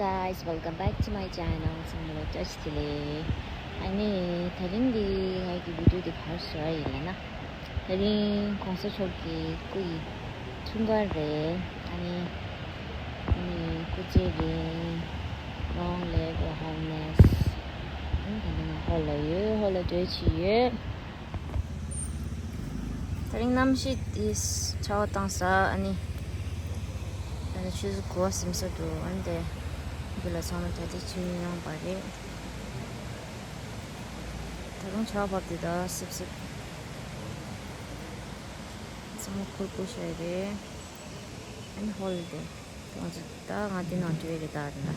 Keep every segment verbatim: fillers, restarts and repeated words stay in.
Guys, welcome back to my channel. ཚང་མ་ལ་བཀྲ་ཤིས་བདེ་ལེགས། ཨ་ནི་དེ་རིང་འདི་ངའི་གི་བི་ཌིའོ་འདི་ག་རེ་བཟོ་ཡ་ཡིན་ལབ་ན། དེ་རིང་གོང་ས་མཆོག་གི་སྐུ་ཡི་འཁྲུངས་སྐར་རེད། ཨ་ནི་ཨ་ནི་སྐུ་ཚེ་རིང་། Long live our holiness. ཨ་ནི་ད་ནི་ང་ཧོལ་ལ་ཡོད། ཧོལ་ལ་སྡོད་ཀྱི་ཡོད། དེ་རིང་གནམ་གཤིས་འདི་ཆར་པ་བཏང་ས། ཨ་ནི་ད་ནི་ཆུ་ཚོད་དགུ་པ་ཟིན་ས་འདུག་ཨ་ནི་དེ་འདི་ལ་ཚང་མ་གྲ་སྒྲིག་བྱེད་མྱོང་པ་རེད། ད་རུང་ཆར་པ་བབས་དུས་ད་སིབ་སིབ་ཚང་མ་ཁུར་པོ་ཤོར་རེད། ཨ་ནི་ཧོལ་དེ་ང་ཚོ་ད་ང་འདི་ནང་འགྲོ་ཡི་རེད། ད་རེད་ད།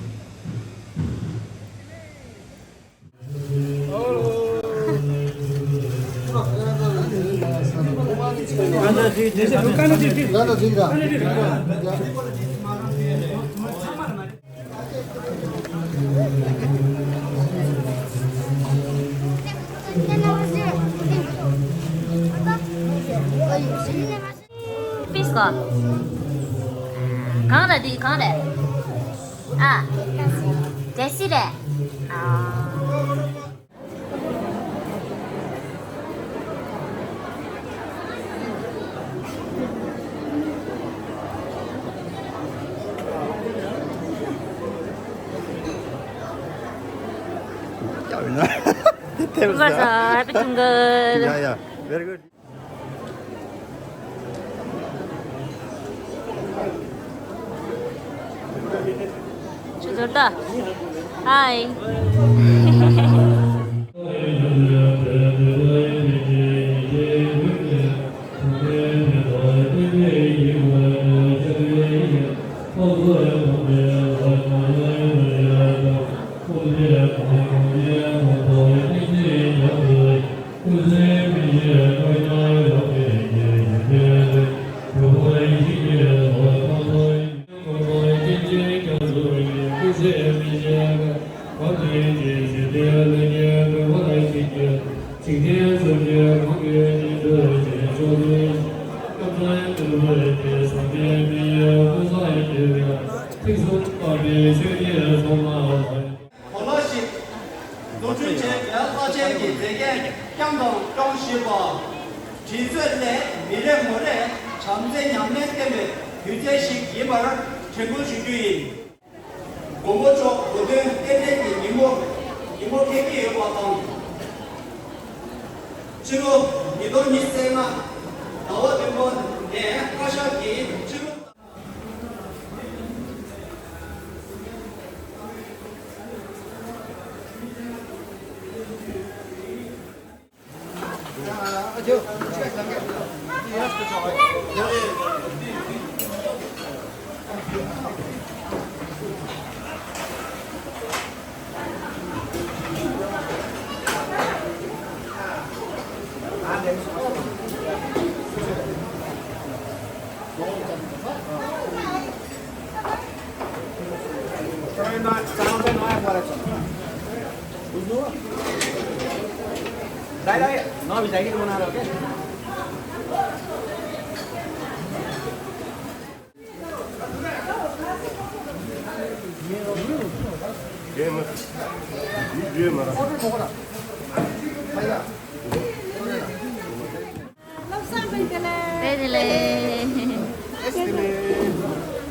ཕིས་གོ། གང་རེད་འདི་གང་རེད། ཨ། ཏེ་སི་རེད། ཨ། Happy Pongal. Yeah, yeah. Very good. ཆུ་ཚོད་ལྟ། ཧའི། གོ་ལོ་ཞིག་འཛུགས་སྐྲུན་བྱས་པའི་རླབས་ཆེན་གྱི་མཛེས་རྒྱན་བསྐྱངས་དང་སྐྱོང་བཞིན་པ། དུས་ཚོད་ལས་མི་རེ་ངོ་རེ་བྱམས་བརྩེ་ཉམས་ལེན་བསྟན་པའི་དུས་ཚོད་ཞིག་ཡིན་པར་དྲན་སྐུལ་ཞུ་རྒྱུ་ཡིན། མགོན་པོ་མཆོག་གོ་སྟོན་རྟེན་འབྲེལ་གྱི་ཉིན་མོ། ཉིན་མོ་འཁེལ་གྱི་ཡོད་པ་དང་། ཕྱི་ལོ་ཉིས་སྟོང་ཉི་ཤུ་རྩ་ལྔ་ཟླ་བ་བདུན་པ་ནས་བཀའ་ཤག་གིས་ཕྱི་ལོ། བདེ་ལེགས།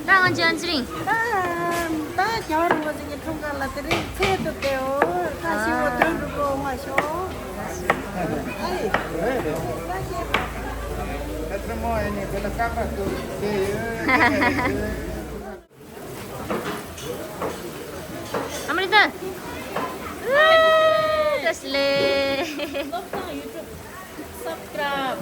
ད་ང་ཅི་ཨན་ཅི་རིང་། ད་ད་རྒྱལ་བ་རིན་པོ་ཆེ་གི་འཁྲུངས་སྐར་ལ་དེ་རིང་ཚེས་དུ་བདེའོ། ད་ཞི་བ་དོན་གྲུབ་པོ་མ་ཤོག་ཨ་ཡེ། ད་ཤེས་པ། ད་ཚེ་མོ་ཨེ་ནི་དེ་ལ་སྐར་མ་དུ་བདེ་ཡོད། ཨ་མ་རི་ཏན། བཀྲ་ཤིས་བདེ་ལེགས། སློབ་ཁང་ཡུ་ཊུབ་སབ་སི་ཀྲའིབ།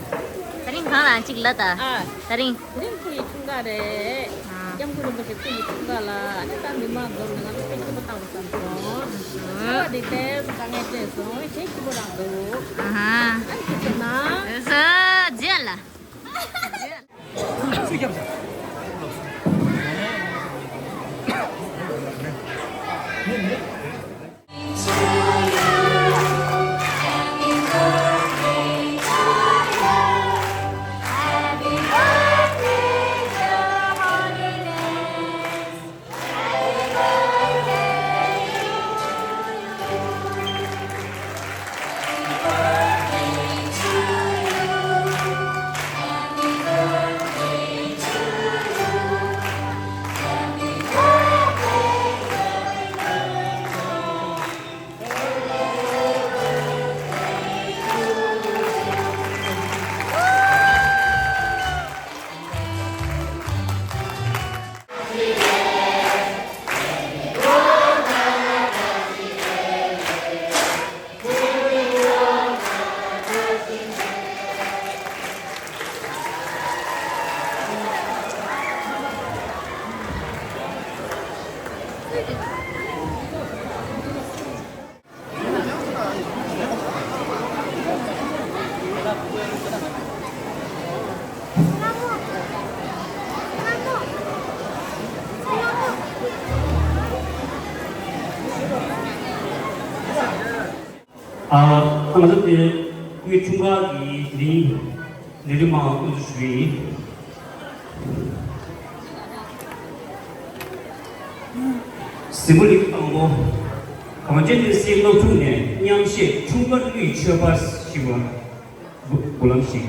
དེ་རིང་གང་ལ་གཅིག་ལ་ད། ཨ། དེ་རིང་། དེ་རིང་སྐུ་ཡི་འཁྲུངས་སྐར་རེད། ཨ། སྐྱབས་མགོན་རིན་པོ་ཆེ་སྐུ་ཡི་འཁྲུངས་སྐར་ལ་ཨ་ནི་ད་མི་མང་འཛོམས་ནས་ང་ཚོ་དཔེ་སྐྱིད་པོ་བཏང་བ་བསམ་སོང་། ཨ་ཆར་པ་འདི་དཔེ་དཀའ་ངལ་འཕྲད་སོང་། ཨེ་ཆེ་སྐྱིད་པོ་རང་འདུག་ཨ་ཧ། ཨ་ནི་ཁྱེད་ཚོ་ན། བཟོ་རྗེས་ལ། ཨ། ང་ཚོ་དེ་དབུས་ཁྲོམ་སྐོར་གྱི་དེ་རིང་ལས་རིམ་མང་དབུ་འཛུགས་ཞུ་ཡི། གཟིགས་མོ་ལེའུ་དང་པོ། གངས་ཅན་ཏི་སེའི་སློབ་ཕྲུག་ནས་མཉམ་གཞས་འཁྲུངས་སྐར་གླུ་ཡི་མཆོད་པ་ཞེས་པ། འགོ་འགོ་ལམ་ཞིག་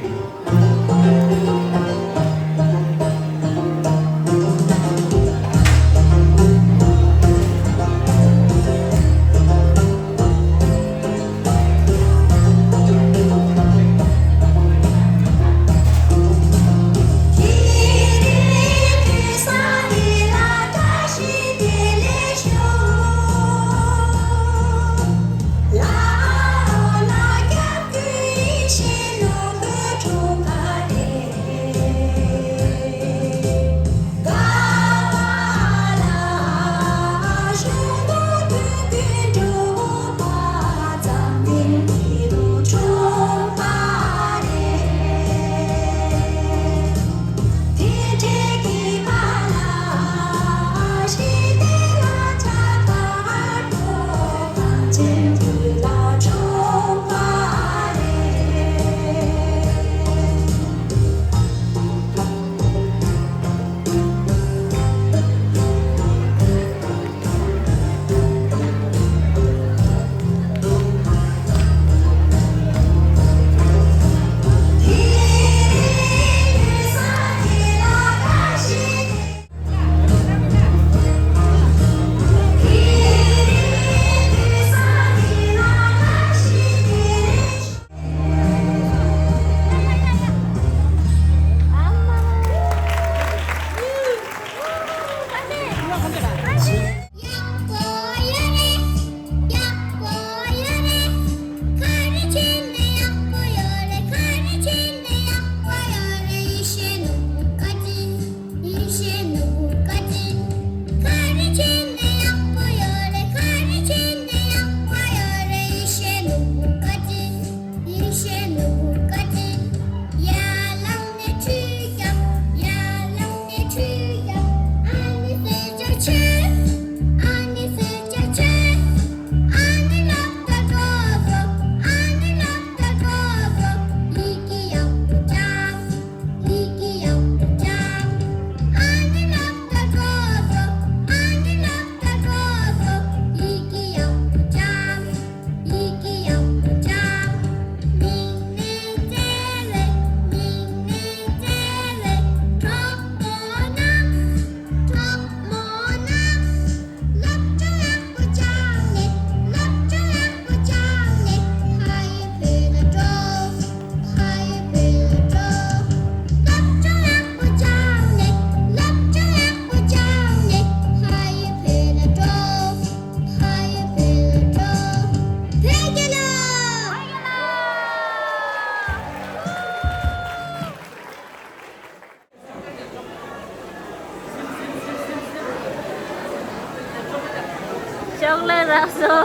ཤོག་ལེ་ར་སོ།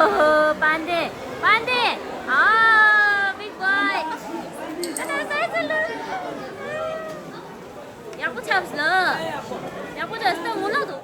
པན་ཌེ། པན་ཌེ། ཨ། big boy། ཡག་པོ་ཆགས་སོང་། ཡག་པོ་ཆགས་སོང་། ངོ་ལོག་ཏུ།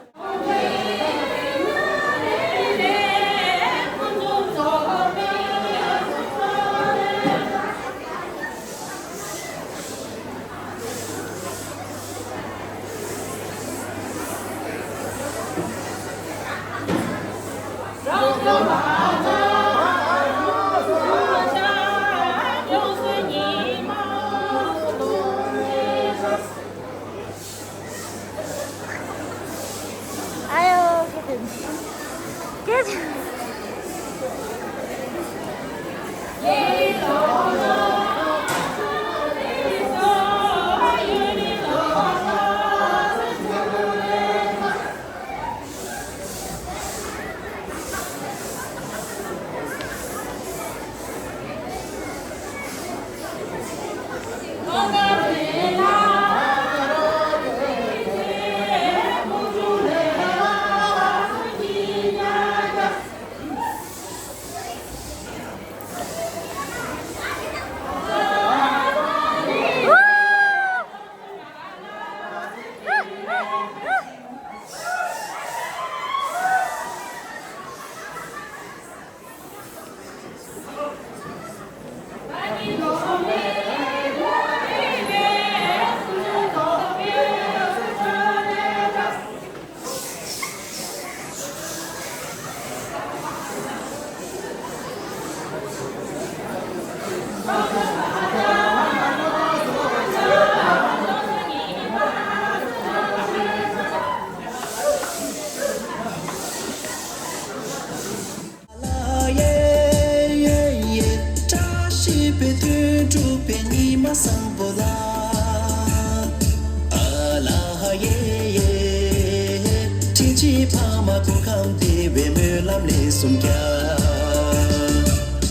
ཡེ་ཡེ། དྲིན་ཆེན་འཕགས་མ་སྐུ་ཁམས་བདེ་བའི་སྨོན་ལམ་ལན་གསུམ་རྒྱག་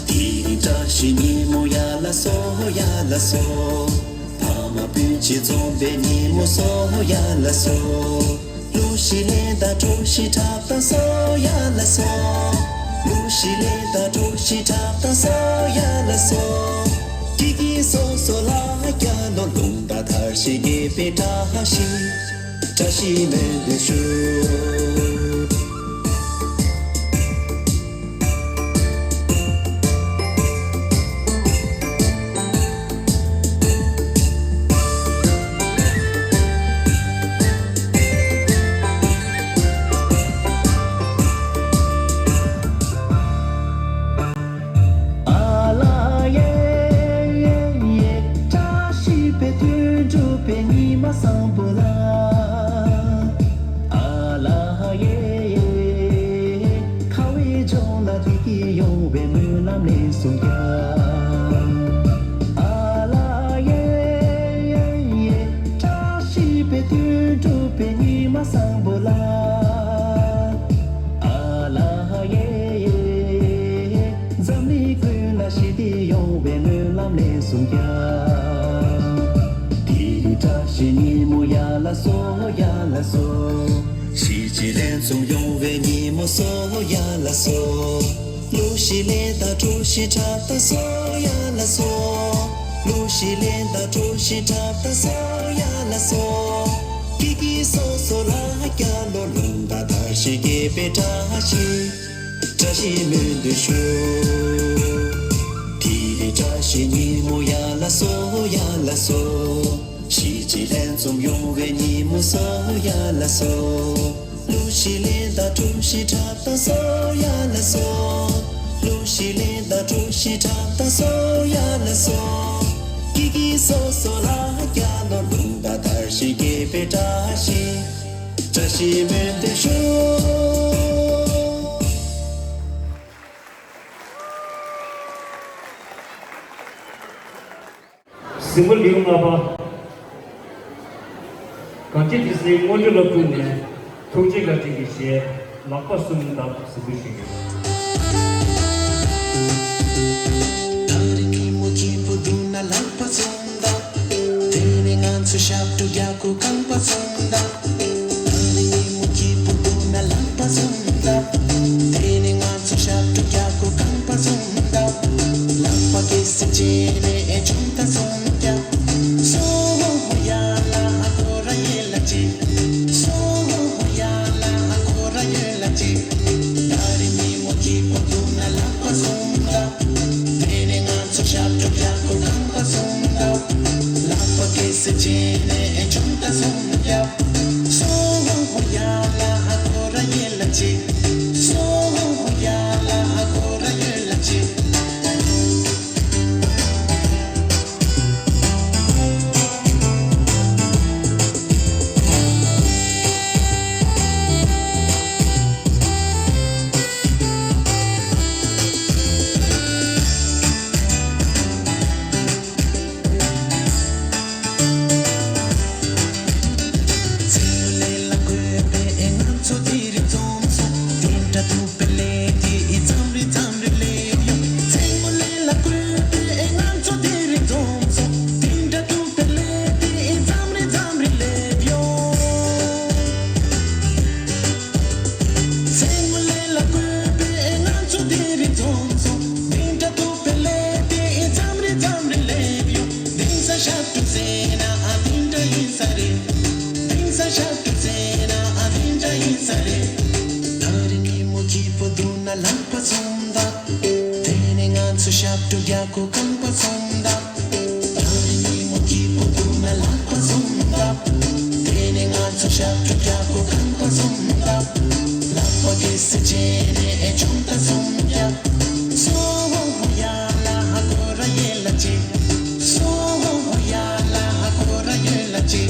དེ་རིང་བཀྲ་ཤིས་ཉིན་མོ་ཡ་ལ་སོ་ཡ་ལ་སོ། ཕ་མ་སྤུན་མཆེད་འཛོམས་པའི་ཉིན་མོ་སོ་ཡ་ལ་སོ། གླུ་གཞས་ལེན་དང་བྲོ་གཞས་འཁྲབ་དང་སོ་ཡ་ལ་སོ། གླུ་གཞས་ལེན་དང་བྲོ་གཞས་འཁྲབ་དང་སོ་ཡ་ལ་སོ། ཀི་ཀི་སོ་སོ་ལ་རྒྱ་ལོ་ལུང་དང་དར་ཞིང་རྒྱས་པའི་བཀྲ་ཤིས། བཀྲ་ཤིས་སྨོན་འདུན་ཞུ། ཨ་ལ་ཡེ་ཡེ་ཡེ། བཀྲ་ཤིས་པའི་དོན་འགྲུབ་པའི་ཉི་མ་བཟང་པོ་ལ། ཨ་ལ་ཡེ་ཡེ། ཁ་བའི་ལྗོངས་ལ་བདེ་སྐྱིད་ཡོང་བའི་སྨོན་ལམ་ལན་གསུམ་རྒྱག་ཨ་ལ་ཡེ་ཡེ་ཡེ། བཀྲ་ཤིས་པའི་དོན་འགྲུབ་པའི་ཉི་མ་བཟང་པོ་ལ། ཨ་ལ་ཡེ་ཡེ། འཛམ་གླིང་ཀུན་ལ་ཞི་བདེ་ཡོང་བའི་སྨོན་ལམ་ལན་གསུམ་རྒྱག་དེ་རིང་བཀྲ་ཤིས་ཉིན་མོ་ཡ་ལ་སོ་ཡ་ལ་སོ། གཞིས་བྱེས་ལྷན་འཛོམས་ཡོང་བའི་ཉིན་མོ་སོ་ཡ་ལ་སོ། གླུ་གཞས་ལེན་དང་བྲོ་གཞས་འཁྲབ་དང་སོ་ཡ་ལ་སོ། གླུ་གཞས་ལེན་དང་བྲོ་གཞས་འཁྲབ་དང་སོ་ཡ་ལ་སོ། ཀི་ཀི་སོ་སོ་ལ་རྒྱ་ལོ་ལུང་དང་དར་ཞིང་རྒྱས་པའི་བཀྲ་ཤིས། བཀྲ་ཤིས་སྨོན་འདུན་ཞུ། དེ་རིང་བཀྲ་ཤིས་ཉིན་མོ་ཡ་ལ་སོ་ཡ་ལ་སོ། གཞིས་བྱེས་ལྷན་འཛོམས་ཡོང་བའི་ཉིན་མོ་སོ་ཡ་ལ་སོ། གླུ་གཞས་ལེན་དང་བྲོ་གཞས་འཁྲབ་དང་སོ་ཡ་ལ་སོ། གླུ་གཞས་ལེན་དང་བྲོ་གཞས་འཁྲབ་དང་སོ་ཡ་ལ་སོ། ཀི་ཀི་སོ་སོ་ལ་རྒྱ་ལོ་ལུང་དང་དར་ཞིང་རྒྱས་པའི་བཀྲ་ཤིས། བཀྲ་ཤིས་སྨོན་འདུན་ཞུ། གཟིགས་མོ་ལེའུ་ལྔ་པ། གངས་སྐྱིད་ཏི་སེའི་སྔོན་འགྲོའི་སློབ་ཕྲུག་ནས་ཐུགས་རྗེ་བཀའ་དྲིན་གྱི་གཞས་ལག་པ་གསུམ་བརྡབ་གཟིགས་འབུལ་ཞུ་རྒྱུ། ད་རེས་ཉིན་མོ་སྐྱིད་པོ་འདུག་ན་ལག་པ་གསུམ་བརྡབ། དེ་ནས་ང་ཚོ་ཞབས་བྲོ་རྒྱག་གོ་རྐང་པ་གསུམ་བརྡབ། ད་རེས་ཉིན་མོ་སྐྱིད་པོ་འདུག་ན་ལག་པ་གསུམ་བརྡབ། དེ་ནས་ང་ཚོ་ཞབས་བྲོ་རྒྱག་གོ་རྐང་པ་གསུམ་བརྡབ། ལག་པ་གི་སེ་བྱས་ནས་ཨེ་ཆུང་ད་གསུམ་རྒྱབ། སོ་ཧོ་ཧོ་ཡ་ལ་ཧ་ཁོ་ར་ཡེ་ལ་ཅི། སོ་ཧོ་ཧོ་ཡ་ལ་ཧ་ཁོ་ར་ཡེ་ལ་ཅི། ད་རེས་ཉིན་མོ་སྐྱིད་པོ་འདུག་ན་ལག་པ་གསུམ་བརྡབ། དེ་ནས་ང་ཚོ་ཞབས་བྲོ་རྒྱག་གོ་རྐང་པ་གསུམ་བརྡབ། ལག་པ་གི་སེ་བྱས་ནས་ཨེ་ཆུང་ད་གསུམ་རྒྱབ། སོ་ཧོ་ཧོ་ཡ་ལ་ཧ་ཁོ་ར་ཡེ་ལ་ཅི། སོ་ཧོ་ཧོ་ཡ་ལ་ཧ་ཁོ་ར་ཡེ་ལ་ཅི། ལག་པ་གསུམ་བརྡབ། དེ་ནས་ང་ཚོ་ཞབས་བྲོ་རྒྱག་གོ་རྐང་པ་གསུམ་བརྡབ། ད་རེས་ཉིན་མོ་སྐྱིད་པོ་འདུག་ན་ལག་པ་གསུམ་བརྡབ། དེ་ནས་ང་ཚོ་ཞབས་བྲོ་རྒྱག་གོ་རྐང་པ་གསུམ་བརྡབ། ལག་པ་གི་སེ་བྱས་ནས་ཨེ་ཆུང་ད་གསུམ་རྒྱབ། སོ་ཧོ་ཧོ་ཡ་ལ་ཧ་ཁོ་ར་ཡེ་ལ་ཅི། སོ་ཧོ་ཧོ་ཡ་ལ་ཧ་ཁོ་ར་ཡེ་ལ་ཅི།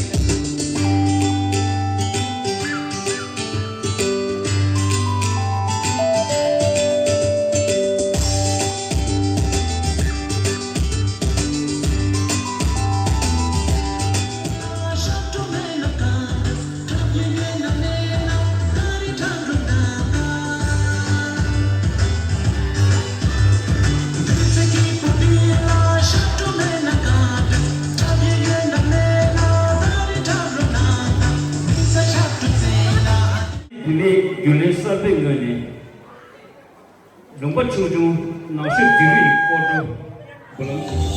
མེད་རྒྱུན་ལས་གསར་པའི་ངོས་ནས། ལུང་པ་ཆུང་ཆུང་ནགས་ཤོད་དིང་རི་ཡི་སྐོར་བྲོ་འབུལ་ལམ། གྲོང་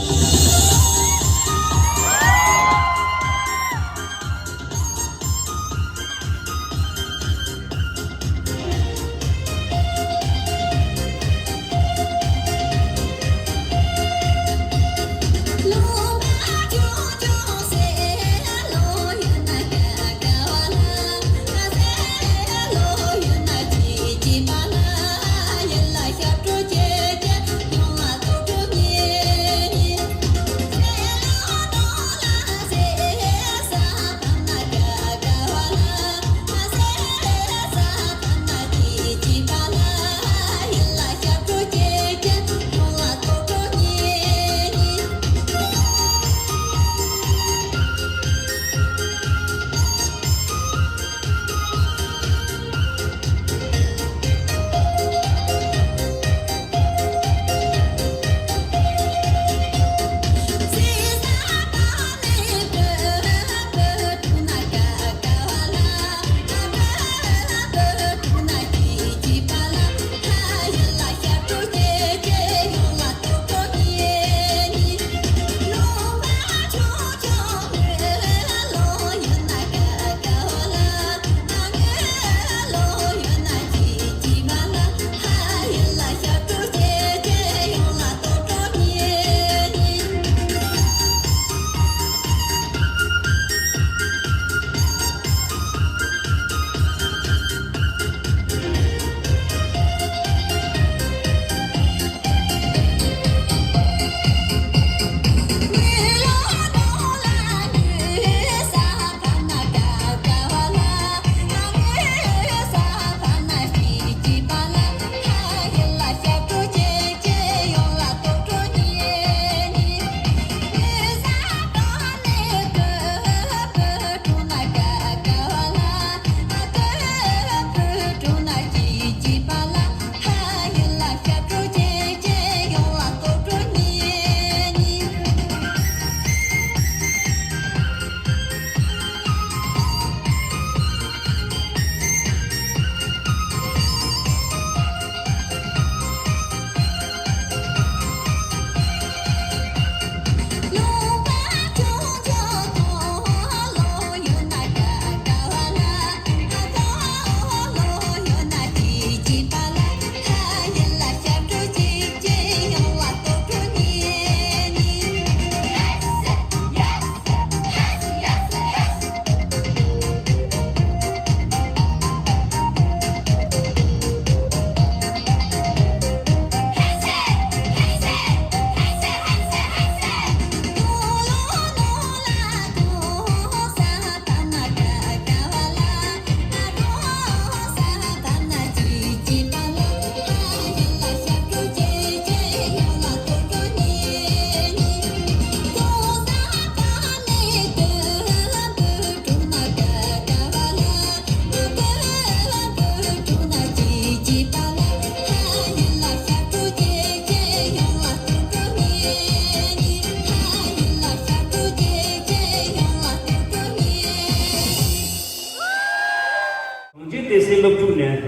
ཁྱེར་བསྟན་འཛིན་སློབ་ཕྲུག་ནས་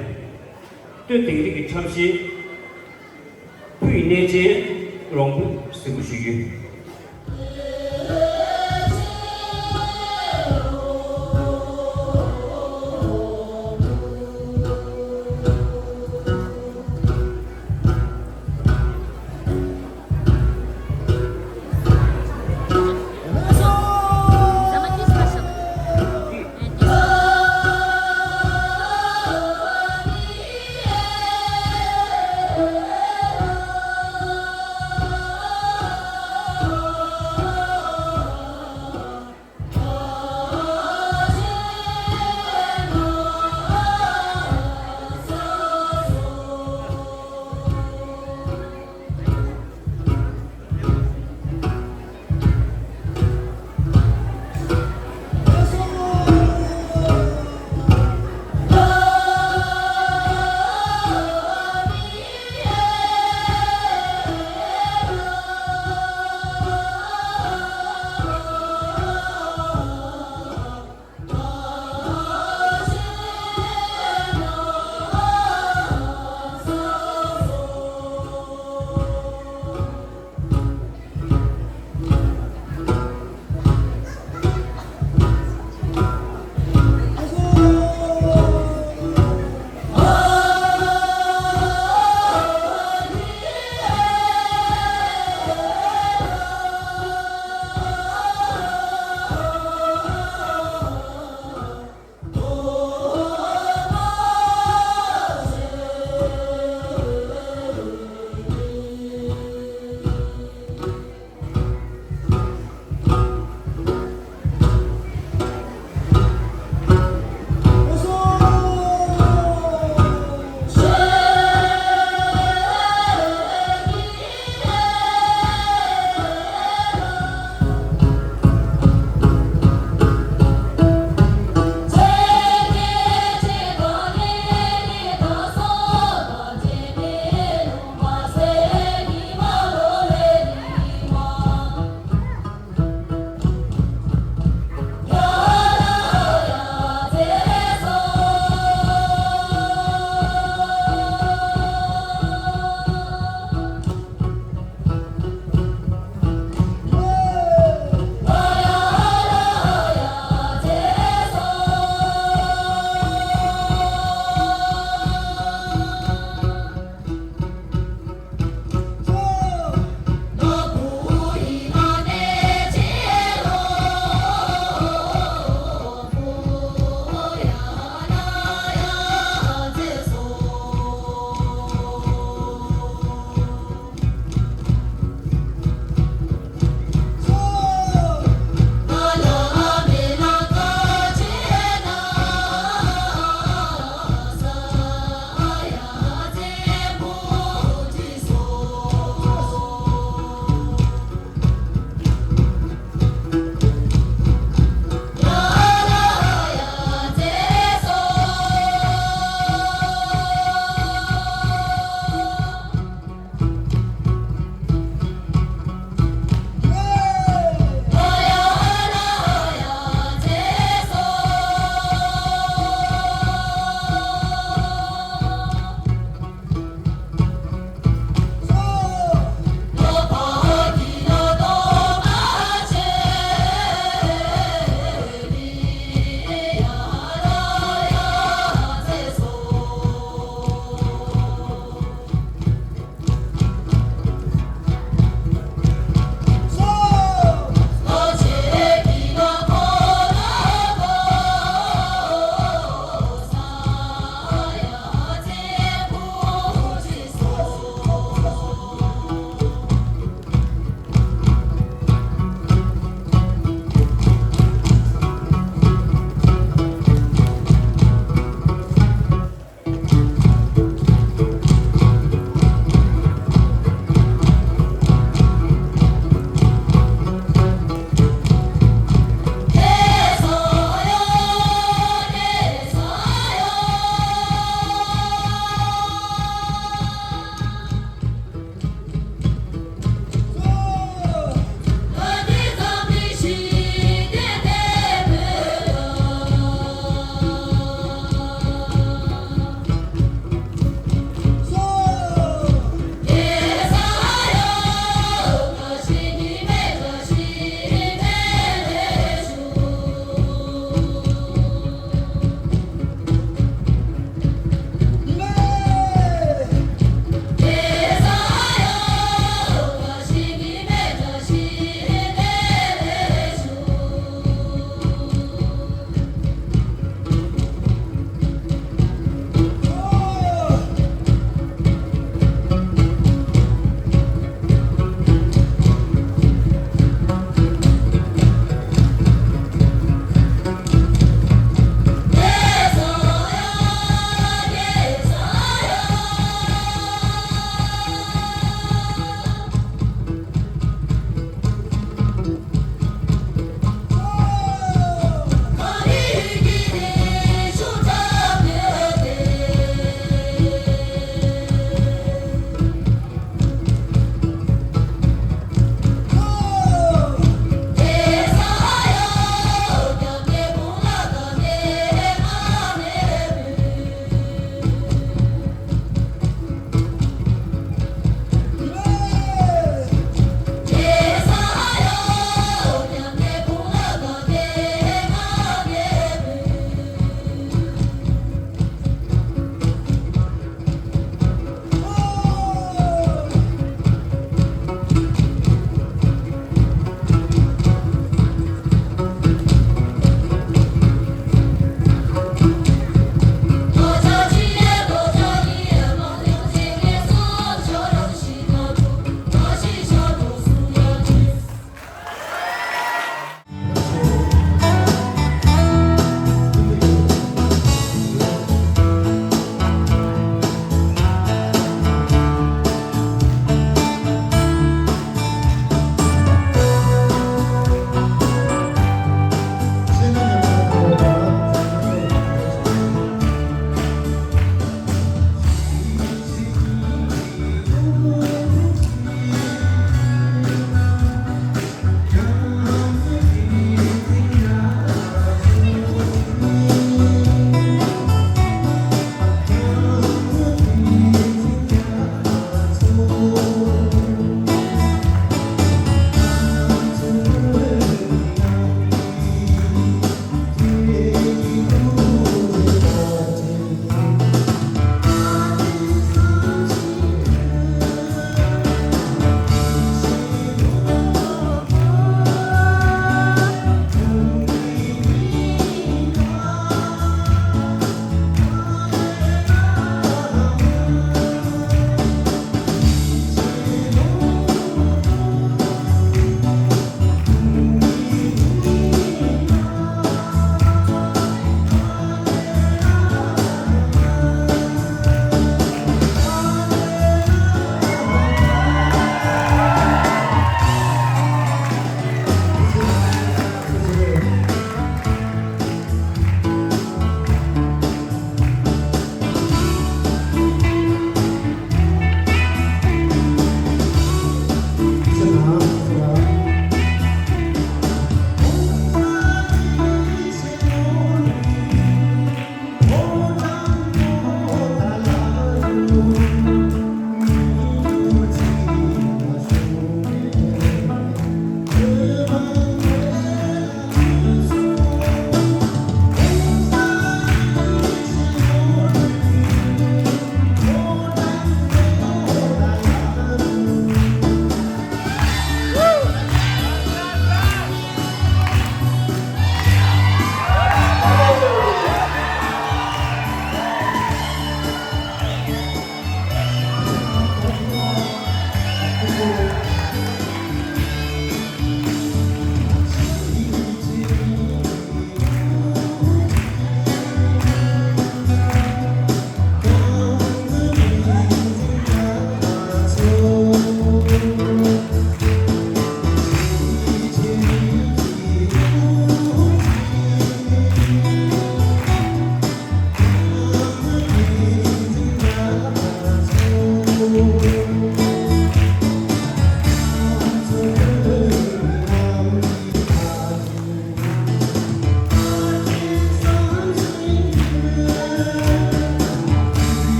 སྟོད་དིང་རི་གི་འཁྲབ་གཞས། བུ་ཡི་གནས་ཆེན་རོང་བུ་གཟིགས་འབུལ་ཞུ་རྒྱུ།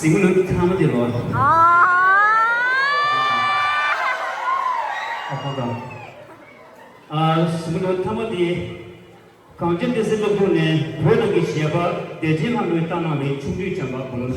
གཟིགས་མོ་ལོ་ཐ་མ་དེ་ལོ། ཨ་ཧོ་ད། ཨ་གཟིགས་མོ་ལོ་ཐ་མ་དེ། གངས་ཅན་བདེ་གསལ་སློབ་ཕྲུག་ནས་བོད་ནང་གི་གཞས་པ་བདེ་ཆེན་ལྷ་མོས་བཏང་གནང་བའི་ཆུང་དུས་བྱམས་པ་བུ་ལོན།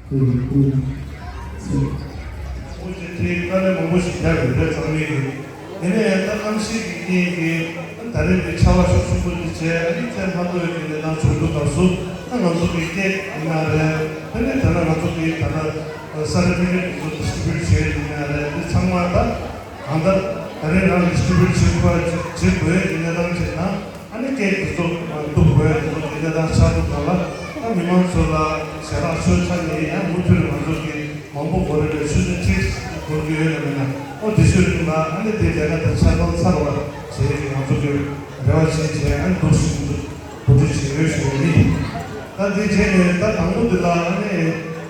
ཁོང་གི་སྐུ་ཚེ། ཁོང་གི་དེ་དཀའ་ལས་མང་པོ་ཞིག་བརྒྱབ་ཡོད་རེད། ཚང་མས་ཀྱི། དེ་ནས་ད་གནམ་གཤིས་ཀྱི་རྐྱེན་གྱིས་ད་རེས་ཀྱི་ཆར་པ་ཤུགས་ཆེན་པོ་འདི་བྱས། ཨ་ནི་ཚད་མ་མཐོ་བའི་གི་གནས་སྟངས་བྱུང་དུས་སྐབས་སུ། ད་ང་ཚོ་གི་ཀེག་ཡིན་ན་རེད། དེ་ནས་ད་ལྟ་ང་ཚོ་གི་ད་ལྟ་ས་ནི་མི་རིགས་ཀྱི་ཚོ་ཌི་སི་ཊི་རི་བྷིའུ་ཊི་བྱས་ཡིན་ན་རེད། འདི་ཚང་མ་ད་གང་ལྟར་ད་རེས་རང་ཌི་སི་ཊི་རི་བྷིའུ་ཊི་བྱེད་དགོས་བྱེད་དགོས་ཀྱི་གནས་སྟངས་བྱས་ན། ཨ་ནི་སྐད་དེ་ཚོ་བསྡུ་དགོས་དེ་ཚོ་དེ་འདྲ་དང་ཆགས་འདུག་གང་ལ། ད་མི་མང་ཚོ་ལ་ཞལ་ལག་མཆོད་ཆ་ནས་ཡང་མུ་མཐུད་ང་ཚོ་གི་མང་པོ་འགོར་རེ་ཆུ་ཚོད་གཅིག་འགོར་གྱི་ཡོད་ན་མེད་ན། ཨོ་དེ་ཤོད་རིང་ལ་ཨ་ནི་དེ་ལས་ཀ་དང་ཆ་ཚང་ཚར་བ་བྱེད་ཀྱི་ང་ཚོ་གི་རེ་བ་བྱེད་བྱས། ཨ་ནི་འདུག་སེ་འདུག་འགོ་ཁྲིད་བྱེད་ཡོད་ཞུ་ཡ་ཡིན། ད་དེ་བྱས་ནས་ད་དང་པོ་འདི་ལ་ཨ་ནི་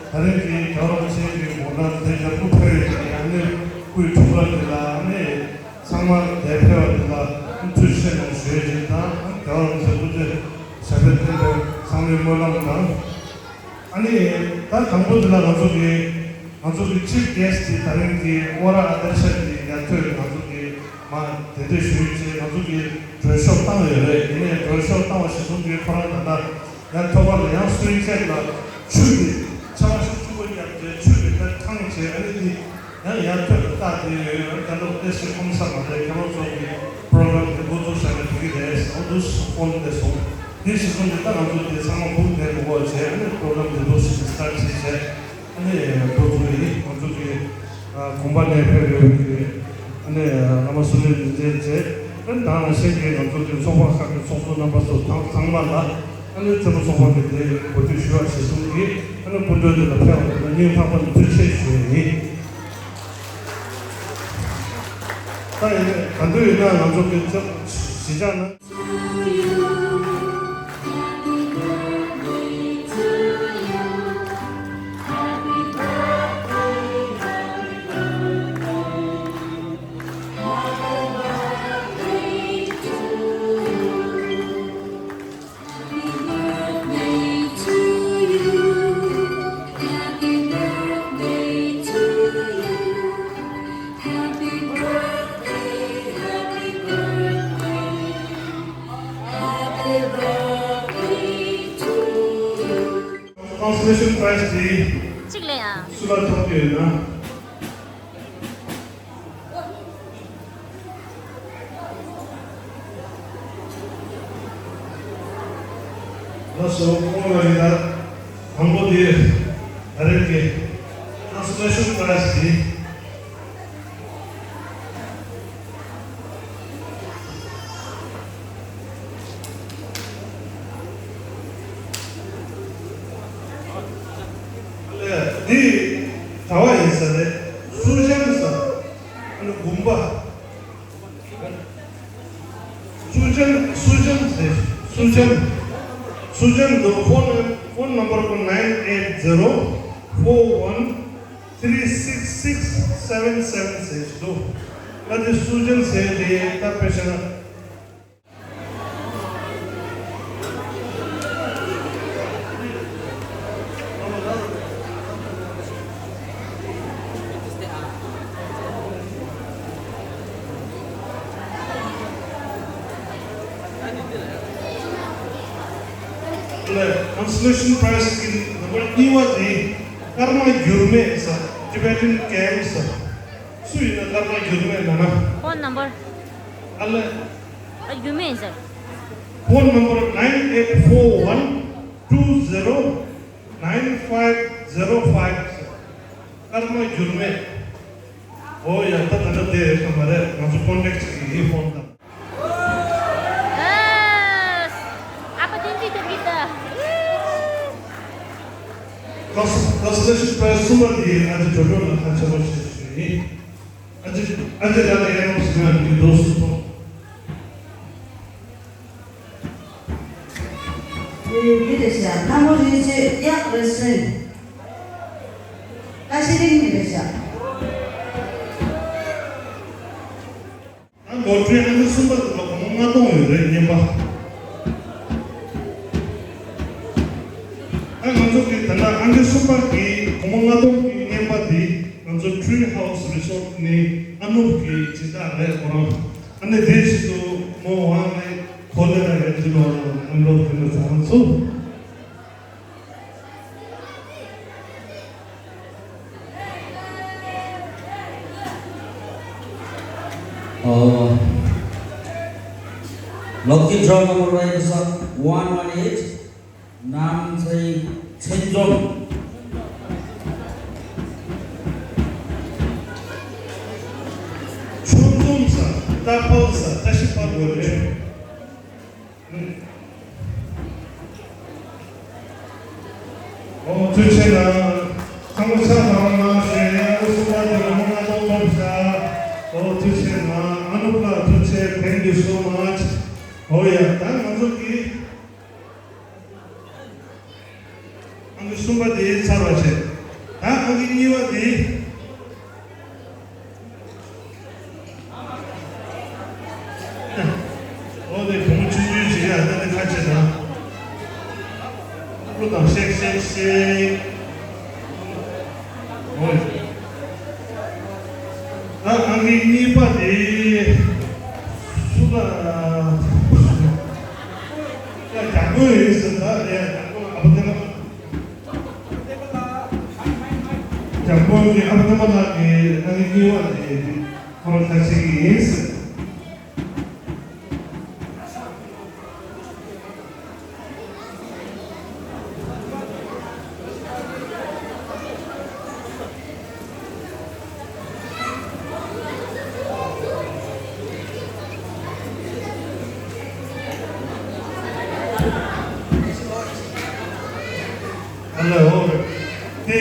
ད་རིང་གི་རྒྱལ་བ་རིན་པོ་ཆེ་གི་དགུང་གྲངས་དེ་ཡར་སྐུ་ཕེབས་ཡོད་ཀྱི་ཨ་ནི་སྐུའི་འཁྲུངས་སྐར་འདི་ལ་ཨ་ནི། ཚང་མ་འདིར་ཕེབས་པ་དེ་ལ་ཐུགས་རྗེ་ཆེ་གནང་ཞུ་ཡ་ཅིག་དང་། རྒྱལ་བ་རིན་པོ་ཆེ་སྐུ་ཚེ་ཞབས་པད་བརྟན་པའི་ཚང་མའི་སྨོན་ལམ་དང་། ཨ་ནི་ད་དང་པོ་དེ་ལ་ང་ཚོ་གི་ང་ཚོ་གི་ཆིབ་གེ་སི་ཊི་དེ་ད་རིང་གི་ཨོ་ར་ཨ་དར་ཤ་གི་ཡ་ཐོད་ང་ཚོ་གི་མ་དེ་འདྲ་ཞུ་ཡ་ཅིག་ང་ཚོ་གི་མགྲོན་ཤོག་བཏང་ཡོད་རེད། ཡིན་ནའི་མགྲོན་ཤོག་བཏང་བ་གཞིར་བཟུང་གི་ཁོ་རང་ད་ལྟ་ཡང་ཐོག་ཁ་ལ་ཡང་སུན་ཆད་ལ་ཆུ་གི་ཆར་པ་ཤུགས་ཆེན་པོ་བརྒྱབ་རྗེས་ཆུ་གི་ད་ཐང་བྱས། ཨ་ནི་འདི་ཡང་ཡར་ཐོན་ལ་བཏགས་ཏེ་ཡོད། ད་ལྟ་ལྟས་ཤིག་ཁོམ་ས་མ་རེད། ཁྱེད་རང་ཚོ་གི་པོ་རོ་གྷ་རམ་འདི་འགོ་འཛུགས་བྱས་ནས་འགྲོ་གི་རེད། ཨོ་འདུག་སེ་ཕོན་བཏང་སོང་། འདི་གཞིར་བཟུང་གི་ད་ང་ཚོ་འདི་ཚང་མ་སྒུག་བསྡད་མི་དགོས་བྱས། ཨ་ནི་པོ་རོ་གྷ་རམ་འདི་འདུག་སེ་སི་ཊར་བྱས་བྱས། ཨ་ནི་འགོ་འཛུགས་ཡིན། ང་ཚོ་གི་ཨ་གོང་པ་ནས་ཕེབས་ཡོད་པའི་ཨ་ནི་བླ་མ་བསོད་ནམས་རིན་ཆེན་བཅས། ཨ་ནི་དེ་ནང་བཞིན་གྱི་ང་ཚོ་གི་ཚོགས་པ་ཁག་གི་ཚོགས་གཙོ་རྣམ་པ་ཚོ་དང་ཚང་མ་ལ་ཨ་ནི་རྩེད་མོ་ཚོགས་པ་གི་དེ་གོ་སྒྲིག་ཞུ་བ་གཞིར་བཟུང་གིས་ཨ་ནི་སྐུ་མགྲོན་འདི་ལ་ཕེབས་པ་དེ་ལ་སྙིང་ཐག་པ་ནས་ཐུགས་རྗེ་ཆེ་ཞུ་ཡ་ཡིན། ད་ཡིན་ནའི་ག་དུས་ཡིན་ན་ང་ཚོ་གི་རྩེད་མོ་གཞིས་ཆགས་ནང་། Consolation prize དེ་གཅིག་ལས་ཨ། སུ་ལ་ཐོབ་ཡོད་ན། ལགས་སོ། ཁོང་ལ་ཡིན་ན་དང་པོ་དེ་ད་རེས་ཀྱི་Consolation prize དེ། ཨ་ལས་འདི་གྲྭ་པ་ཡིན་ས་རེད། སུ་ཇན་ཟེར། ཨ་ནི་དགོན་པ། སུ་ཇན། སུ་ཇན་ཟེར། སུ་ཇན། སུ་ཇན་འདུག་ཕོན། ཕོན་ནམ་བར་ཁོ་nine eight zero four one three six six seven seven ཟེར་འདུག་ད་དེ་སུ་ཇན་ཟེར་དེ་ད་དཔེ་བྱས་ན། Consolation prize གི་ནམ་བར་གཉིས་པ་དེ་ཀརྨ་འགྱུར་མེད་ཟེར། Tibetan Camp ཟེར། སུ་ཡིན་ན་ཀརྨ་འགྱུར་མེད་ན་ན། Phone number. ཨ་ལས། ཨ་འགྱུར་མེད་ཟེར། Phone number nine eight four one two zero nine five zero five ཟེར། ཀརྨ་འགྱུར་མེད། ཨོ་ཡ། ད་ད་ལྟ་དེ་རེད་ཁ་མ་རེད། ང་ཚོ་ཀོན་ཊེག་ཅིག་ཡིན། ཕོན་དང་། ཨ་ཕ་བསྟན་འཛིན་སྟོབས་རྒྱལ་ད། Cons- consolation prize གསུམ་པ་དེ་ཨ་ཅེ་ཇོ་ཇོ་ལ་ཁ་ཆེ་བ་ཞིག་ཞུས་ཡིན། ཨ་ཅེ་ཨ་ཅེ་ལ་ལས་ཡང་ཟིན་ཡང་མི་འདུག་སུ་ཐོང་། ཡི་རེ་ཤ་ལྷ་མོ་རིན་ཆེན་གཡག་རེ་སྲིན། ཀ་ཤི་རིང་ཡི་རེ་ཤ། ཨ་ལོ་ཊི་རི་ཨང་ཀི་གསུམ་པ་དེ་ལ་སྒོར་མོ་ལྔ་སྟོང་ཡོད་རེད། རྔན་པ། ཨ་ང་ཚོ་གི་ད་ལྟ་ཨང་ཀི་གསུམ་པ་གི་སྒོར་མོ་ལྔ་སྟོང་གི་རྔན་པ་དེ་ང་ཚོ་Tree House Resort ནས་ཨ་ནུབ་ཀྱི་སྦྱིན་བདག་རེད། ཁོ་རང་ཨ་ནི་དེ་བཞིན་དུ་མོ་ཝང་ནས་ཁོ་ལེ་ར་ཡོད་དུས་ལོ་ཨ་ནུབ་དེ་ནས་ཚང་སོང་། Lucky draw number one is one one eight. རྣམ་ཚེ་ཆོས་འཛོམས། ཆོས་འཛོམས་ས་ད་ཕག་ས་ད་ཤི་ཕག་དགོས་རེད། ཨོ་ཐུགས་རྗེ་གནང་། ཚང་མ་ཕྱག་ཐལ་མོ་སྦྱར་ཞུ་ཡ། ཨ་ནུ་གསུམ་པ་དེ་ལ་མོ་ང་ཏོག་ཏོག་བཞག་ཨོ་ཐུགས་རྗེ་གནང་། ཨ་ནུ་ལགས་ཐུགས་རྗེ། Thank you so much. ཨོ་ཡ། ད་ང་ཚོ་གི་ཨང་ཀི་གསུམ་པ་དེ་ཚར་བ་བྱས། ད་ཨང་ཀི་གཉིས་པ་དེ། ཨོ་དེ་བུ་མོ་ཆུང་ཆུང་ཞིག་ཡ། ད་དེ་ཁ་ཕྱེ་དང་། ཀླུ་དང་ཤེག་ཤེག་ཤེག་ཨོ་ཡ། ད་ཨང་ཀི་གཉིས་པ་དེ་སུ་ལ། ཡ་རྒྱལ་པོ་ཡིན་ཟེར། ད་ཡ་རྒྱལ་པོ་ཨ་བ་དེ་ལ། རྒྱལ་པོ་གི་ཨ་བ་དེ་ལ་གི་ཨང་ཀི་གཉིས་པ་དེ་ཁོ་རང་ཁ་ཤས་ཀྱི་ཡིན་ཟེར། ཨ་ལས་འོ་རེད། དེ་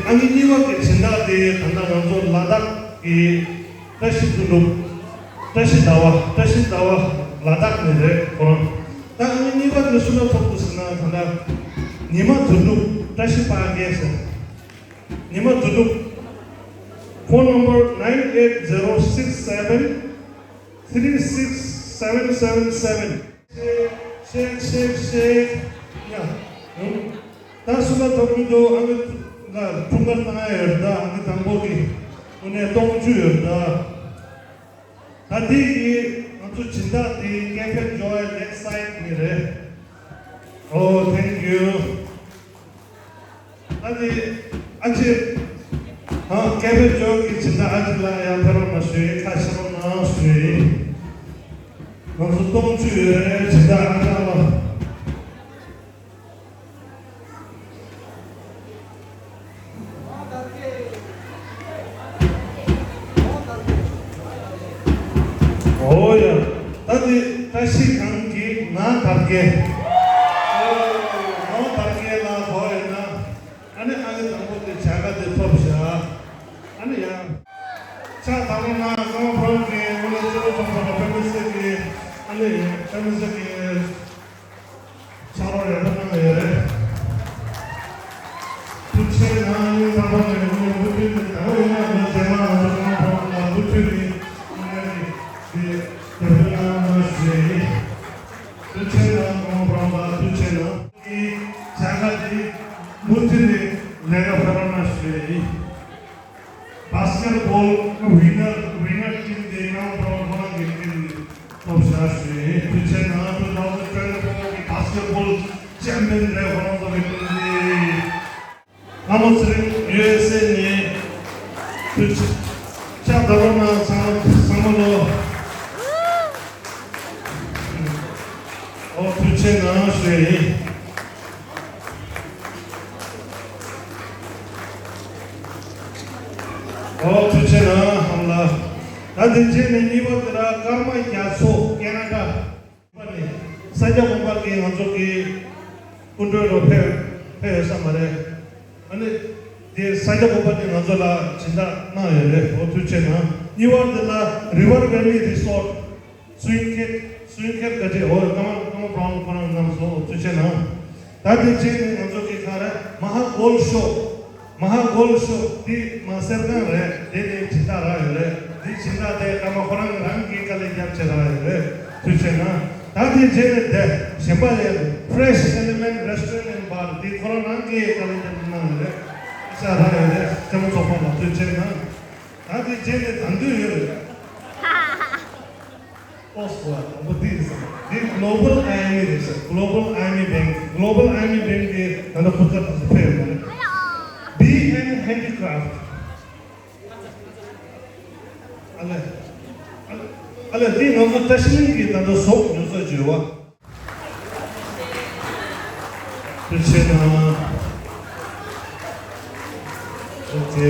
ཨ་ནི་གཉིས་པ་གི་སྦྱིན་བདག་དེ་ད་ལྟ་ང་ཚོ་ལ་དྭགས་ཀྱི་བཀྲ་ཤིས་དོན་གྲུབ། བཀྲ་ཤིས་ཟླ་བ། བཀྲ་ཤིས་ཟླ་བ་ལ་དྭགས་ནས་རེད་ཁོ་རང་། ད་ཨ་ནི་གཉིས་པ་དེ་སུ་ལ་ཐོབ་འདུག་ཟེར་ན། ད་ལྟ་ཉི་མ་དོན་གྲུབ། བཀྲ་ཤིས་དཔལ་རྒྱལ་ཟེར། ཉི་མ་དོན་གྲུབ། Phone number nine eight zero six seven three six seven seven seven. ཤེག་ཤེག་ཤེག་ཤེག་ཡ། ད་སུ་ལ་ཐོབ་ཀྱི་འདུག་ཨ་ནི་ལ་འཁྲུངས་སྐར་བཏང་ཡ་ཡོད་རེད། ད་ཨ་ནི་དང་པོ་གི་དངོས་གནས་སྟོང་བཅུ་ཡོད་རེད། ད་དེ་གི་ང་ཚོ་སྦྱིན་བདག་དེ་Cafe Joy Lakeside ནས་རེད། Oh, thank you. ཨ་ནི་ཨ་ཅེ། ཨ་Cafe Joy གི་སྦྱིན་བདག་ཨ་ཅེ་ལགས་ཡར་ཕེབས་རོགས་གནང་ཞུ་ཡིན། ཁ་ཕྱེ་རོགས་གནང་ཞུ་ཡིན། ང་ཚོ་སྟོང་བཅུ་ཡོད་རེད། སྦྱིན་བདག་ཨ་ཅག་ལགས། ཨོ་ཡ། ད་འདི་བཀྲ་ཤིས་སྒང་གི་ངག་དར་རྒྱས། ངག་དར་རྒྱས་ལ་གོ་ཡོད་ན། ཨ་ནི་ཨ་ནི་དང་པོ་དེ་བྱ་དགའ་དེ་ཐོབ་ཤག་ཨ་ནི་ཡ། ཕྱག་དང་པོ་ན་ཀརྨ་ཕོ་བྲང་གི་དངོས་གནས་གཙོ་བོ་ཚོགས་པ་དང་པད་མ་སེ་གི་ཨ་ནི་པད་མ་སེ་གི་ཕྱག་རོགས་ཡག་པོ་གནང་ཡོད་རེད། ཐུགས་རྗེ་གནང་། ཨ་ནི་ཀརྨ་ནས་དངོས་གནས་མུ་མཐུད་ནས་ད་འོ་ཡིན་ན་ང་རྗེས་མ་ང་ཚོ་ཀརྨ་ཕོ་བྲང་ལ་མུ་མཐུད་ནས་དངོས་གནས་ཀྱི་དེ་དེ་བོད་གནང་བ་ཞུ་ཡ་ཡིན། ཐུགས་རྗེ་གནང་། ཀརྨ་ཕོ་བྲང་ལ་ཐུགས་རྗེ་གནང་། གི་བྱ་དགའ་དེ་མུ་མཐུད་ནས་ལས་ཀ་ཕེབས་རོགས་གནང་ཞུ་ཡ་ཡིན། Basketball winner winner team དེ་ཀརྨ་ཕོ་བྲང་ཁོ་རང་གི་team ནས་ཐོབ་ཤག་ཞུ་ཡ་ཡིན། ཐུགས་རྗེ་གནང་། two thousand twenty-four གི་basketball champion རེད་ཁོ་རང་ཚོ་གི་team དེ། ལྷ་མོ་ཚེ་རིང་ཡུ་ཨེས་ཨེ་ནས་ཐུགས་རྗེ་ཆེ། ཕྱག་དར་རོགས་གནང་། ཚང་མ་ཚང་མ་ལོ། ཨོ་ཐུགས་རྗེ་གནང་ཞུ་ཡ་ཡིན། ཨོ་ཐུགས་རྗེ་གནང་ཧམ་ལ། ད་དེ་རྗེས་ནས་གཉིས་པ་དེ་ལ་ཀརྨ་རྒྱ་མཚོ་ཀེ་ན་ཌ། པ་ནི་ས་སྐྱ་དགོན་པ་གི་ང་ཚོ་གི་སྐུ་མགྲོན་རུ་ཕེབས་ཕེབས་ཡོད་ས་མ་རེད། ཨ་ནི་དེ་ས་སྐྱ་དགོན་པ་དེ་ང་ཚོ་ལ་སྦྱིན་བདག་གནང་ཡོད་རེད། ཨོ་ཐུགས་རྗེ་གནང་། གཉིས་པ་དེ་ལ་River Valley Resort སུན་ཁེད་སུན་ཁེད་ག་ཅི་ཨོ་ཀརྨ་ཀརྨ་བྷ་རའུན་ཁོ་རང་གནང་སོང་། ཨོ་ཐུགས་རྗེ་གནང་། ད་དེ་རྗེས་ནས་ང་ཚོ་གི་ག་རེ་Maha Gold Show Maha Gold Show འདི་མ་སེར་ཁང་རེད། དེ་ནས་སྦྱིན་བདག་རག་ཡོད་རེད། འདི་སྦྱིན་བདག་དེ་ཀརྨ་ཁོ་རང་རང་གིས་དཀའ་ལས་རྒྱབ་བྱས་རག་ཡོད་རེད། ཐུགས་རྗེ་གནང་། ད་དེ་རྗེས་ནས་དེ་གཞན་པ་ཡང་Fresh Element Restaurant and Bar འདི་ཁོ་རང་རང་གིས་དཀའ་ལས་རྒྱབ་གནང་ཡོད་རེད། ས་རག་ཡོད་རེད། སྐྱབས་མགོན་ཚོགས་པ་ལ་ཐུགས་རྗེ་གནང་། ད་དེ་རྗེས་ནས་ད་འདོད་ཡོད་རེད། ཨོ་སོ། ཨོ་འདི་རེད་ཟེར། འདི་Global Army རེད་ཟེར། Global Army Bank Global Army Bank གི་ད་ལྟ་ཁོ་ཚོ་ད་ཚོ་ཕེབས་ཡོད་རེད། B N Handicraft ཨ་ལས། ཨ་ལས། ཨ་ལས་འདི་ང་ཚོ་བཀྲ་ཤིས་གླིང་གི་ད་ལྟ་ཟོག་ཉོ་ས་བརྗོད་བ། དེ་བྱས་ན། ཨོ་ཁེ།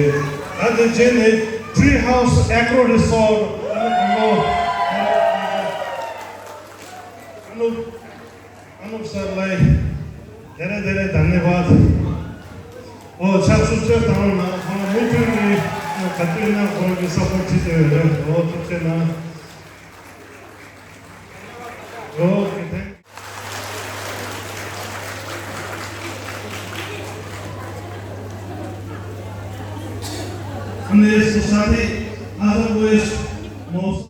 ད་དེ་རྗེས་ནས་Tree House Agro Resort ཨ་ནུ་ཨ་ནུ་ཨ་ནུ་ཨ་ནུ་སར་ལ་དེ་རེ་དེ་རེ་ད་ནི་བ། ཨོ་ཕྱག་ཚུར་ཚོད་བཏང་ན་ཁོང་མུ་མཐུད་ནས་ག་དུས་ན་ཁོང་གི་སཔོར་ཊི་བྱེད་དེ་ཡོད་རེད། ཨོ་ཐུགས་རྗེ་གནང་། ཨོ་ཁེ། And the society other ways most.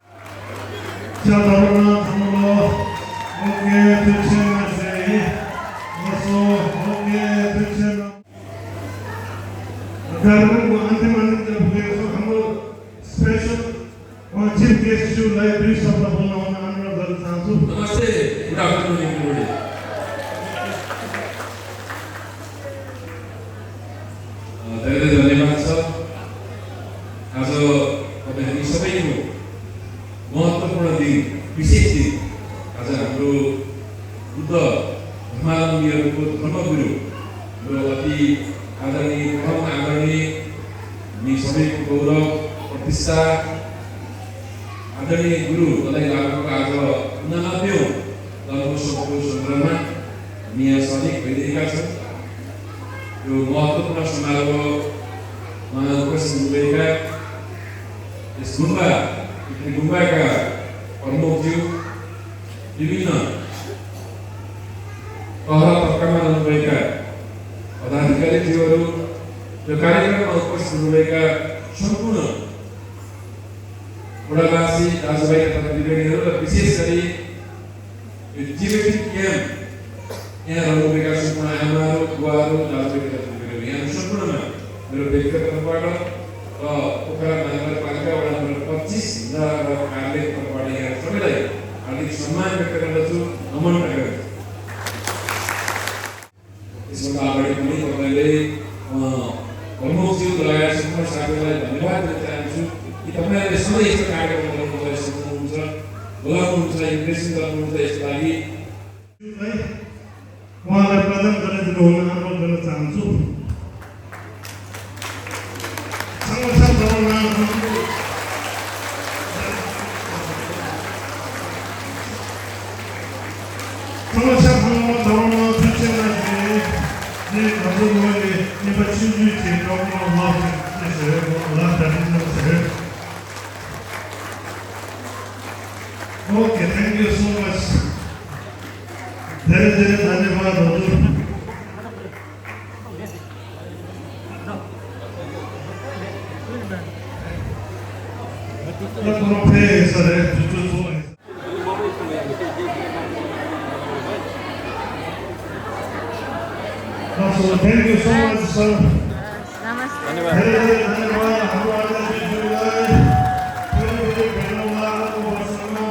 ཅག་ད་རོ་ན་ཐང་ལོ། ཨོ་ཁེ། ཐུགས་རྗེ་གནང་ཞེས། ལགས་སོ། ཨོ་ཁེ། ཐུགས་རྗེ་གནང་། ད་རུང་ཨན་ཏི་མ་ནི་ཏེ་བུ་གེ་སོ་ཧམ་པོ་special ཨོ་ཅིབ་གེ་སི་ཞུ་ལའི་དུས་སོགས་ལ་ཕོ་ལོ་ན་ཨན་རོ་ཟར་ཚང་སུ། Namaste, good afternoon, everybody. ཨ་ད་རེས་ཀྱི་ལས་མ་ཚོ། ང་ཚོ་ཨ་ད་ཧ་ནི་ས་བའི་ཡུ་མོ་ཏོ་ཁོ་ན་དེ་བི་སེ་སི་ཨ་ད་ཧམ་རུ་བུ་ཏོ་མ་ལ་མི་ཡ་རུ་ཏོ་མ་མ་གུ་རུ། Bhagavati, आदरणीय परम आदरणीय, मी सभी को गौरव प्रतिष्ठा, आदरणीय गुरु दलाई लामाको आज उनानब्बे औँ धर्म सङ्घको सङ्ग्रहमा म यहाँ सधैँ भइरहेका छौँ। यो महत्त्वपूर्ण समारोहमा उपस्थित हुनुभएका यस गुम्बा, गुम्बाका प्रमुखज्यू, विभिन्न तह तब्कामा रहनुभएका पदाधिकारीज्यूहरू र कार्यक्रममा उपस्थित हुनुभएका सम्पूर्ण वडावासी दाजुभाइ तथा दिदीबहिनीहरू र विशेष गरी यो टिबेटन क्याम्प यहाँ रहनुभएका सम्पूर्ण आमाहरू, बुवाहरू, दाजुभाइ तथा दिदीबहिनीहरू, यहाँ सम्पूर्णमा मेरो व्यक्तिगत तर्फबाट र पोखरा महानगरपालिका वडा नम्बर पच्चिस हिन्दा र कार्यालय तर्फबाट यहाँ सबैलाई हार्दिक सम्मान व्यक्त गर्दछु, नमन गर्दछु। यसभन्दा अगाडि पनि तपाईँले, अ, प्रमुखज्यू लगायत सम्पूर्ण साथीहरूलाई धन्यवाद दिन चाहन्छु कि तपाईँहरूले सधैँ यस्तो कार्यक्रमहरू गरिसक्नुहुन्छ, बोलाउनुहुन्छ, इन्भिटेसन गर्नुहुन्छ, यसको लागि। उहाँलाई प्रदान गराइदिनु हुन अनुरोध गर्न चाहन्छु। संरक्षक भवन, संरक्षक भवन, भवन, थुचेना जे, जे घरको मोहले, नेपाल चिजु जे, डक्टर लभ, जे, लभ, लभ, लभ। Okay, thank you so much. धेरै धेरै धन्यवाद हजुर। ल, थोरै फेरि हेर्छ अरे, थुचु छु। Thank you so much, sir. नमस्ते। धेरै धेरै धन्यवाद हाम्रो आदरणीय ज्यूलाई। फेरि फेरि भेट्नौँला अर्को वर्षमा।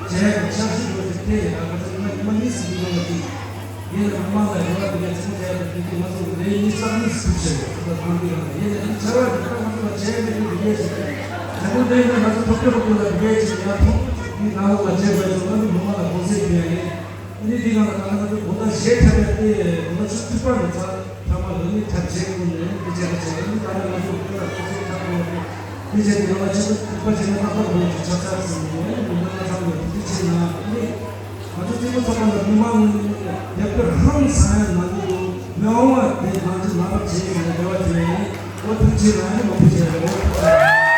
བྱས་པའི་ཆབ་སྲིད་ལོ་ཚིགས་དེ་ཡི་རང་ག་ཚོད་མ་མ་གཉིས་སུ་འདུས་པ་དེ། ཡིན་ལ་མི་མང་ལ་རེ་བ་དེ་ག་ཚོད་བྱས་པ་དེ་དེ་ང་ཚོ་རེ་གཉིས་རྩ་གཉིས་སུ་བྱས་པ་དེ་དང་དེ་ཡང་ཡིན་ལ་ནི་བྱ་བ་དེ་ད་ང་ཚོ་ལ་བྱས་པའི་དེ་དེ་གས་ཞིག་རེད། དེ་ནོ་དེ་ཡིན་ན་ང་ཚོ་ཐོབ་ཐོབ་ཀུན་ལ་དེ་གས་ཞིག་ཡང་ཐོབ་དེ་ནང་ལོགས་ལ་བྱས་པ་ཚོ་ང་ཚོ་མི་མང་ལ་དགོངས་སེལ་ཞུ་ཡ་ཡིན། དེ་ནི་དེ་གང་ལ་ད་ང་ཚོ་དགོངས་དག་བཞེས་ཐབས་ཡ་དེ་དགོངས་དག་ཆུ་ཐིགས་པ་ནས་ཚ། ཐ་མ་ལ་ནི་ཐབས་ཤེས་ཀུན་ནས་དེ་བྱས་པ་བྱས་ནི་ད་ནི་ང་ཚོ་ཀུན་ལ་ཐུགས་སེམས་ཐག་པ་དེ་བྱས་ཏེ་ང་ལ་ཆེད་དུ་ཐུག་པ་བྱས་ན་ཏག་ཏག་འོང་གི་ཆ་ཚང་ཟིན་ནས་མི་ང་ཚང་ལ་དེ་བྱས་ན་ནི་ང་ཚོ་གཅིག་པུ་ཚོགས་པ་ལ་མི་མང་ཡག་པོ་ཧང་སང་ཡ་ན་འདུག་མི་འོང་བ་དེ་ང་ཚོ་མ་བབ་བྱས་ཟིན་ནས་འབྲེལ་བ་བྱས་ནས་འོ་ཐུགས་རྗེ་ཆེ་ལ་ནི་མ་ཕུ་བྱས་རེད།